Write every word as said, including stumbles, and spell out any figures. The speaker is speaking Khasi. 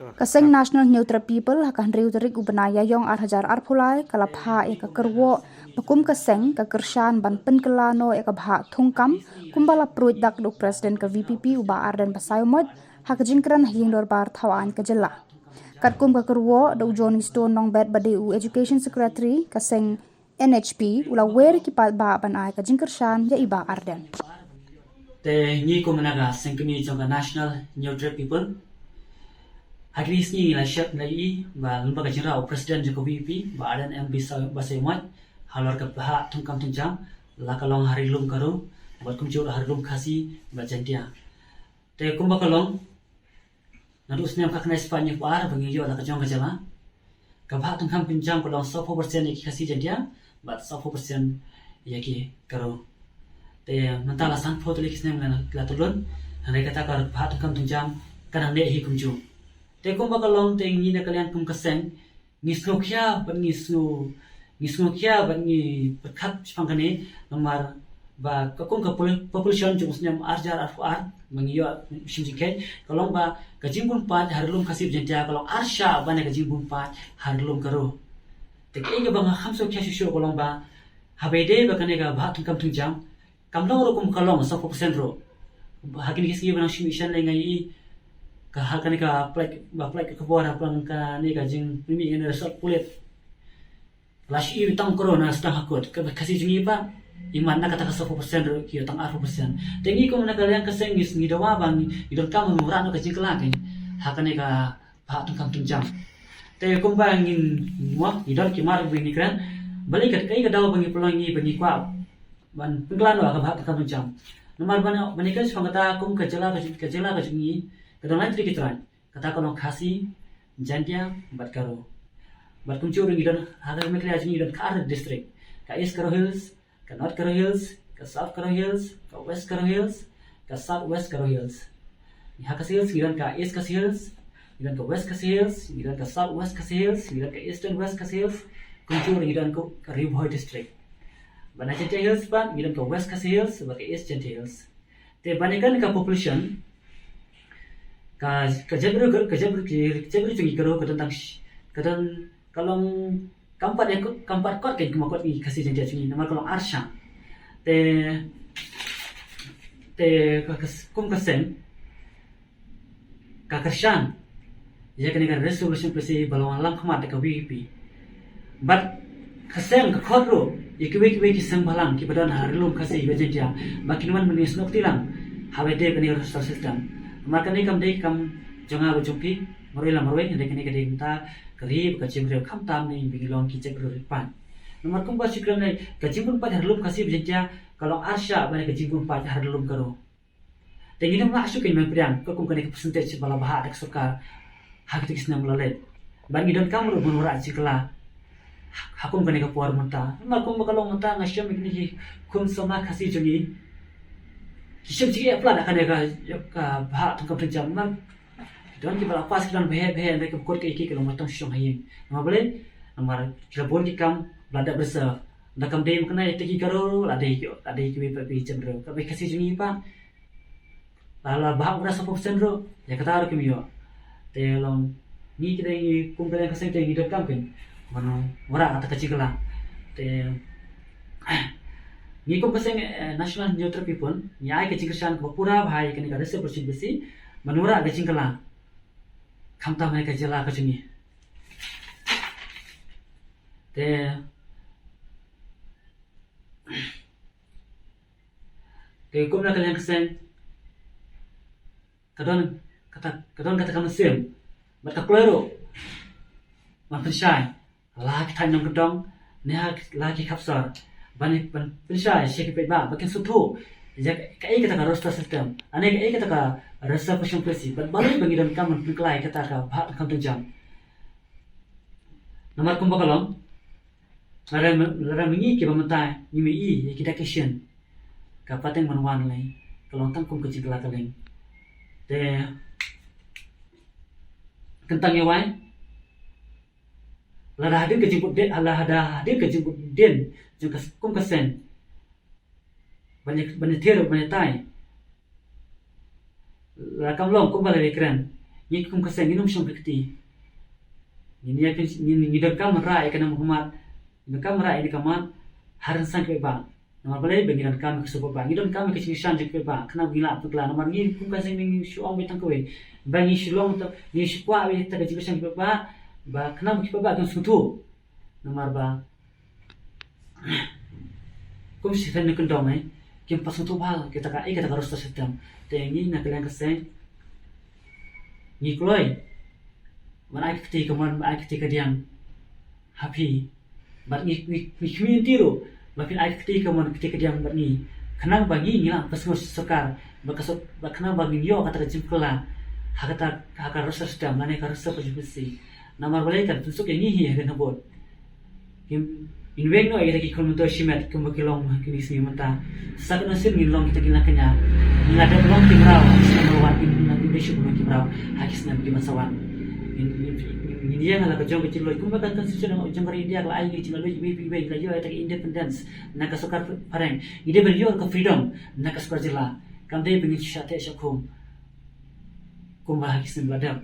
Ka seng National Hynñiewtrep People ha ka hynriew tarik u bnai Ïaiong ar hajar arphew lai ka la phah ïa ka kyrwoh ba kum ka seng ka kyrshan ban pynkylla noh ïa ka bhah thungkam kumba la pruid dak da u President ka V P P u Bah Ardent Basaiawmoit ha ka jingkren ha ïing dorbar thaw aiñ ka jylla. Katkum ka kyrwoh da u Johnny Stone Nongbet ba dei u Education Secretary ka seng N H P u la wer ki paidbah ban ai ka jingkyrshan ïa i Bah Ardent. Te ngi kum na ka seng kmie jong ka National Hynñiewtrep People, ha kine ki sngi ngi la shet ngi la ïohi ba lyngba ka jingrwai u President jong ka V P P Bah Ardent M Basaiawmoit halor ka bhah thungkam thungjam, la ka long ha ri lum ka ru bad kumjuh ha ri lum Khasi bad Jaintia. Te kumba ka long, naduh u snem khatkhyndai spah hynñiewphew ar ba ngi ïoh la ka jong ka jylla, ka bhah thungkam thungjam ka long sawphew percent ïa ki Khasi Jaintia bad sawphew percent ïa ki Garo. Te mynta la sanphew tylli ki snem la, la tylli, hynrei kata ka bhah thungkam thungjam ka nang neh hi kumjuh. Te kumba ka long te ngi na ka liang kum ka seng ngi sngewkhia bad ngi sngew, ngi sngewkhia bad ngi pyrkhat shaphang kane, namar ba ka kum ka pol-, population jong u snem ar hajar arphew ar ba ngi ïoh shim jingkheiñ ka long ba ka jingbun paid ha ri lum Khasi bad Jaintia ka long arshah ban ïa ka jingbun paid ha ri lum Garo. Te kaei kaba nga kham sngewkhia shuh shuh ka long ba haba ïadei bad kane ka bhah thungkam thungjam, kam long ruh kum ka long sawphew percent ruh. Ha kine ki sngi ba nang shim election lei nga ïohi ka ha kane ka pynlait, ba pynlait ka khubor ha pynlait kane ka jingpynmih kane ka result pulit. La shu ïohi tang u Garo na sdang ha kut, kaba Khasi jong ngi pat imat na kata ka sawphew percent ruh ki ïoh tang arphew percent. Te ngi kum na ka liang ka seng ngi, ngi dawa ba ngi, ngi donkam ban wanrah noh ka jingkylla kane ha kane ka bhah thungkam thungjam. Te kumba ngin mo, ngi don ki mar ba ngin kren, balei, kaei ka daw ba ngi pynlong, ngi ba ngi kwah ban pynkylla noh ka bhah thungkam thungjam. Namar ban, ban ïakren shaphang kata kum ka jylla ka, ka jylla ka jong ngi ka don lai tylli ki trai. Kata ka long Khasi, Jaintia bad Garo. Bad kumjuh ruh ngi don ha ka Meghalaya jong ngi don ka ar district, ka East Garo Hills, ka North Garo Hills, ka South Garo Hills, ka West Garo Hills, ka South West Garo Hills. Ha Khasi Hills ngi don ka East Khasi Hills, ngi don ka West Khasi Hills, ngi don ka South West Khasi Hills, ngi don ka Eastern West Khasi Hills, kumjuh ruh ngi don ka, ka Ri Bhoi district. Bad na Jaintia Hills pat ngi don ka West Khasi Hills bad ka East Jaintia Hills. Te ban ïakren ka population, ka, ka jaitbynriew, ka jaitbynriew, ka jaitbynriew jong ngi Garo ka don tang sh-, ka don, ka long kam pat ïa, kam pat kot kein kumba kot ngi Khasi Jaintia jong ngi namar ka long arshah. Te, te ka, ka, kum ka seng ka kyrshan ïa kane ka reservation policy ba la wanlam khmat da ka V P P. Bad ka seng ka khot ruh ïa kiwei kiwei ki seng bhalang kiba don ha ri lum Khasi bad Jaintia ba kin wan ban ïasnoh kti lang haba ïadei kane ka roster system. Namar kane kam dei kam jong nga bad jong phi marwei la marwei, hynrei kane ka dei mynta ka ri bad ka jaitbynriew, khamtam ne ba ngi long ki jaitbynriew rit paid. Namar kumba shu kren lei, ka jingbun paid ha ri lum Khasi bad Jaintia ka long arshah ban ïa ka jingbun paid ha ri lum Garo. Te ngin ym lah shuh kein ban pdiang katkum kane ka percentage ba la bhah da ka sorkar ha kito ki snem ba la leit. Bad ngi donkam ruh ban wanrah jingkylla ha kum kane ka por mynta. Namar kumba ka long mynta nga shem ïa kine ki khun samla Khasi jong ngi ki shem jingeh palat ha kane ka, ka bhah thungkam thungjam. Namar ki don kiba la pass, ki don ba heh ba heh, hynrei kiba kut kiei kiei ki long ba tang shong ha ïing. Namar balei? Namar ki la bun ki kam ba la dep reserve. Ynda kam dei ma kane, ïa kita ki Garo la dei, la dei kiwei pat ki jaitbynriew, kaba Khasi jong ngi pat la, la bhah wanrah sawphew percent ruh ïa kata ruh kim ïoh. Te long ngi ki dei, ngi kum ka liang ka seng te ngi donkam kein ban wanrah kata ka jingkylla. Te ngi kum ka seng, eh, National Hynñiewtrep People ngi ai ka jingkyrshan kaba pura bha ïa kane ka reservation policy ban wanrah ka jingkylla khamtam ha ka jylla ka jong ngi. Te, te kum na ka liang ka seng ka don kata, ka don kata ka mynsiem bad ka kloi ruh ban pynshai la ki thaiñ nongkyndong ne ha la ki khap sor ban, ban pynshai sha ki paidbah ba kin sngewthuh ïa kaei kata ka roster system, ane kaei kata ka reservation policy, bad balei ba ngi donkam ban pynkylla ïa kata ka bhah thungkam thungjam. Namar kumba ka long, lada, lada ma ngi kiba mynta ngim ïohi ïa ki dak ki shin, ka pateng ban wan lei ka long tang kum ka jingkylla kylleng. Te kyntang ïa wai, lada hadien ka jingbud dien, lada hadien ka jingbud dien jong ka, kum ka seng ban ïa, ban ïathir, ban ïatai, la kam long kumba la dei kren, Ngi kum ka seng ngin ym shong ka kti. Ngi, ngi, ngi, ngi donkam ban rah ïa ka nang Muhammad. Ngi donkam ban rah ïa ka mat ha rynsan ki paidbah. Namar balei? Ba ngi donkam ka suk paidbah, ngi donkam ka jingshisha jong ki paidbah. Khnang ba ngi lah pynkylla, namar ngi kum ka seng ngi shu ong beit tang kawei, ba ngi shu long ta, ngi shu kwah beit ta ka jingshisha ki paidbah, ba khnang ba ki paidbah kin sngewthuh. Namar ba kum shi thaiñ ne kyndong, eh, kim pat sngewthuh bha kita ka, eh, kita ka roster system. Te ngi na ka liang ka seng ngi kloi ban ai ka kti kamon, ban ai ka kti kadiang ha phi. Bad ngi, ngi, ngi khmih lynti ruh ba phin ai ka kti kamon, ka kti kadiang bad ngi, khnang ba ngi, ngi lah pynsngew sha sorkar, ba ka sor-, ba khnang ba ngin ïoh kata ka jingpynkylla ha kata, ha ka roster system lane ka roster constituency. Namar balei? Kan pynsuk ïa ngi hi hadien habud. Ngin, ngin weng noh ïa kita ki khun myntoi shimet kumba ki long ha kine ki sngi mynta. Sa katno sien ngin long kita ki nang kñia. Ngin la dep long ki mraw, sien ba wan ngin, ngin dei shuh ban long ki mraw ha ki snem kiban sa wan. Ngin, ngin, ngin, ngin ïeng ha la ka jong ka jingluid kumba ka constitution jong ka India ka la ai ïa ngi ka jingluid iwei pa iwei, ngi la ïoh ïa ka independence na ka sorkar phareng. Ngi dei ban ïoh ka freedom na ka sorkar jylla. Kam dei ba ngin shu shah teh shah khum kumba ha ki snem ba la dep.